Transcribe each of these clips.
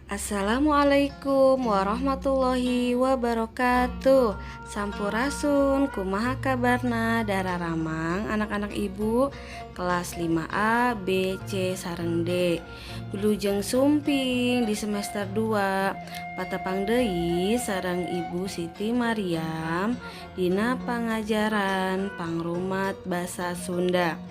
Assalamualaikum warahmatullahi wabarakatuh. Sampurasun, kumaha kabarna dararamang anak-anak ibu kelas 5A, B, C, sareng D. Wilujeng sumping di semester 2. Patepang deui sareng Ibu Siti Mariam dina pangajaran pangrumat basa Sunda.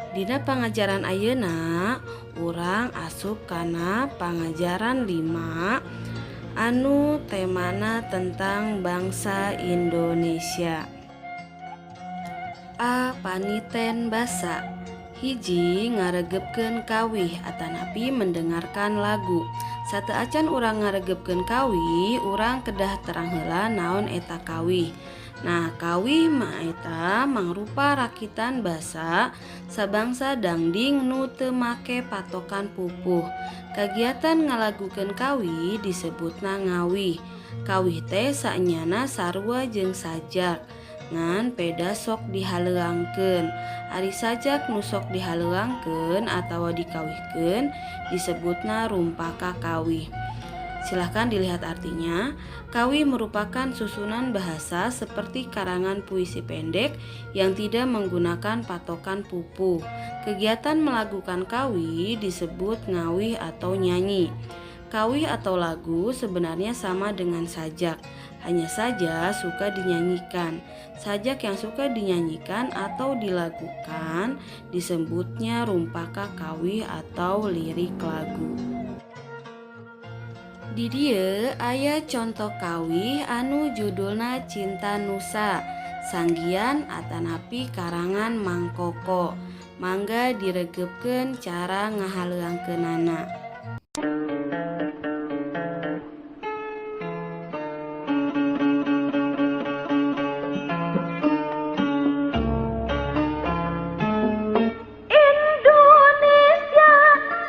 Dina pangajaran ayeuna urang asup kana pangajaran 5 anu temana tentang bangsa Indonesia. A. Paniten basa. Hiji, ngaregepkeun kawih atanapi mendengarkan lagu. Sateuacan urang ngaregepkeun kawih, urang kedah terang heula naon eta kawih. Nah, kawih mah eta mangrupa rakitan basa sabangsa dangding nu teu make patokan pupuh. Kagiatan ngalagukeun kawih disebutna ngawih. Kawih teh saenyana sarua jeung sajak, ngan peda sok dihaleuangkeun. Ari sajak nu sok dihaleuangkeun atawa dikawihkeun disebutna rumpaka kawih. Silahkan dilihat artinya. Kawih merupakan susunan bahasa seperti karangan puisi pendek yang tidak menggunakan patokan pupuh. Kegiatan melakukan kawih disebut ngawih atau nyanyi. Kawih atau lagu sebenarnya sama dengan sajak, hanya saja suka dinyanyikan. Sajak yang suka dinyanyikan atau dilagukan disebutnya rumpaka kawih atau lirik lagu. Di dieu aya conto kawih anu judulna Cinta Nusa, sanggian atanapi karangan Mang Koko. Mangga diregepkeun cara ngahaleuangkeunana. Indonesia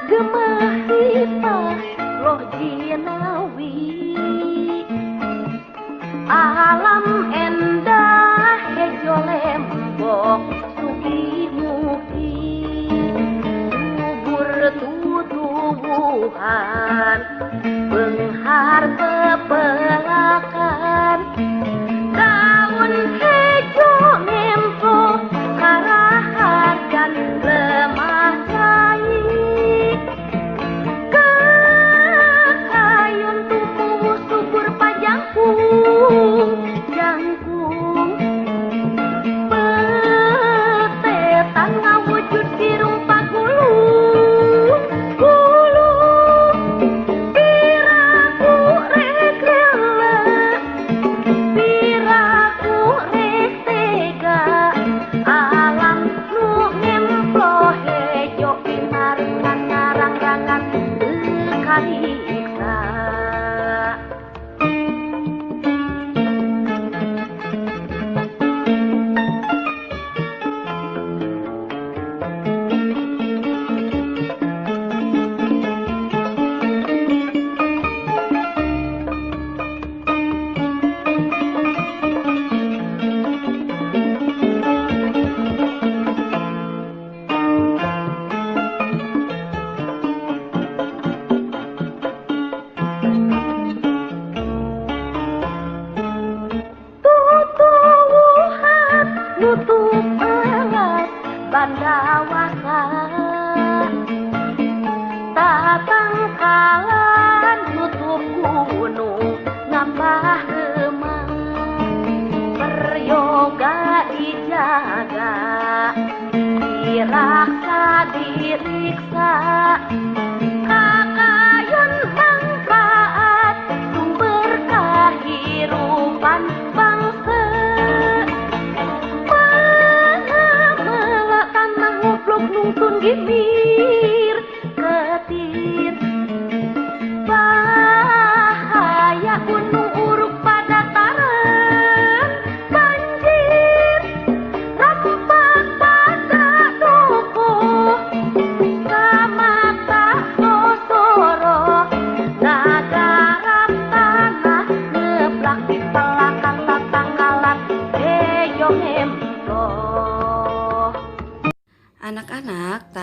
gemah ripah loh jinawi, alam endah hejo lembok sugih mugi, subur tutuwuhan beunghar pepelakan, daun hejo ngempo karaharjan lemah cai, kakayun tumbuh subur pajangkung jangkung, petetan ngawujud sirung pagulung gulung, piraku rek rela piraku rek tega, alam nu ngemplo hejo pinaringan ngarang-rangan teu kariksa.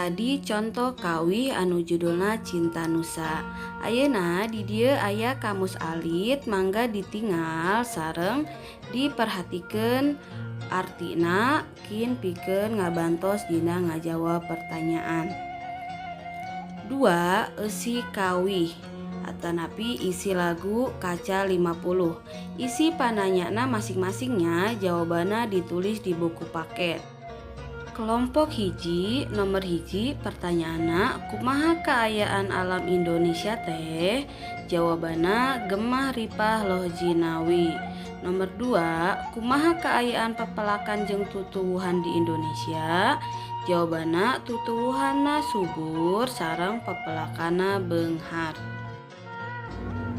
Tadi contoh kawih anu judulna Cinta Nusa. Ayeuna di dieu aya kamus alit, mangga ditinggal sareng diperhatikeun artina kin pikeun ngabantos dina ngajawab pertanyaan. 2, eusi kawih atanapi isi lagu Kaca 50. Isi pananyana masing-masingnya, jawabanna ditulis di buku paket. Kelompok 1, nomor 1, pertanyaanna, kumaha kaayaan alam Indonesia teh? Jawabanna, gemah ripah loh jinawi. Nomor 2, kumaha kaayaan pepelakan jeung tutuwuhan di Indonesia? Jawabanna, tutuwuhanna subur sareng pepelakanna beunghar.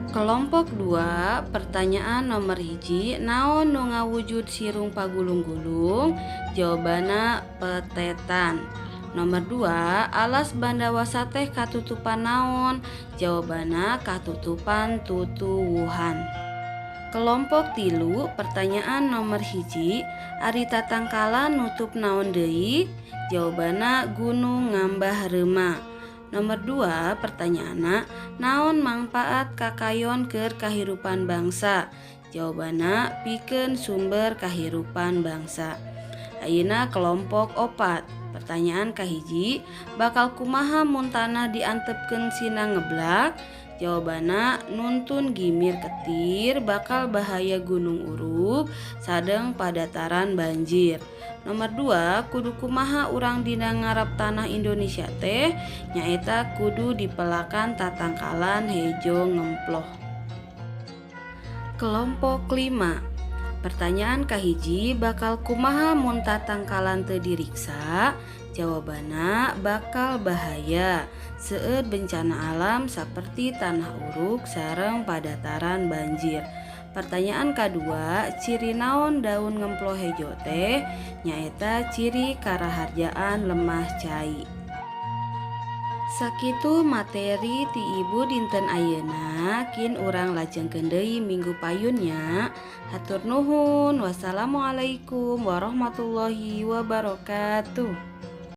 Kelompok 2, pertanyaan nomor 1, naon nu ngawujud sirung pagulung-gulung? Jawabanna, petetan. Nomor 2, alas Bandawasa teh katutupan naon? Jawabanna, katutupan tutuwuhan. Kelompok 3, pertanyaan nomor 1, ari tatangkalan nutup naon deui? Jawabanna, gunung ngambah reuma. Nomor 2, pertanyaanna, naon mangpaat kakayon keur kahirupan bangsa? Jawabanna, pikeun sumber kahirupan bangsa. Ayeuna kelompok 4, pertanyaan 1, bakal kumaha mun tanah diantepkeun sina ngeblak? Jawabanna, nuntun gimir ketir, bakal bahaya gunung urug sareng padataran banjir. Nomor 2, kudu kumaha urang dina ngarap tanah Indonesia teh? Nyaeta kudu dipelakan tatangkalan hejo ngemploh. Kelompok 5, pertanyaan 1, bakal kumaha mun tatangkalan teu diriksa? Jawabanna, bakal bahaya seueur bencana alam seperti tanah urug sareng padataran banjir. Pertanyaan kedua, ciri naon daun ngemplo hejo teh? Nyaeta ciri karaharjaan lemah cai. Sakitu materi ti ibu dinten ayeuna, kin urang lajengkeun deui minggu payunnya. Hatur nuhun. Wassalamualaikum warahmatullahi wabarakatuh.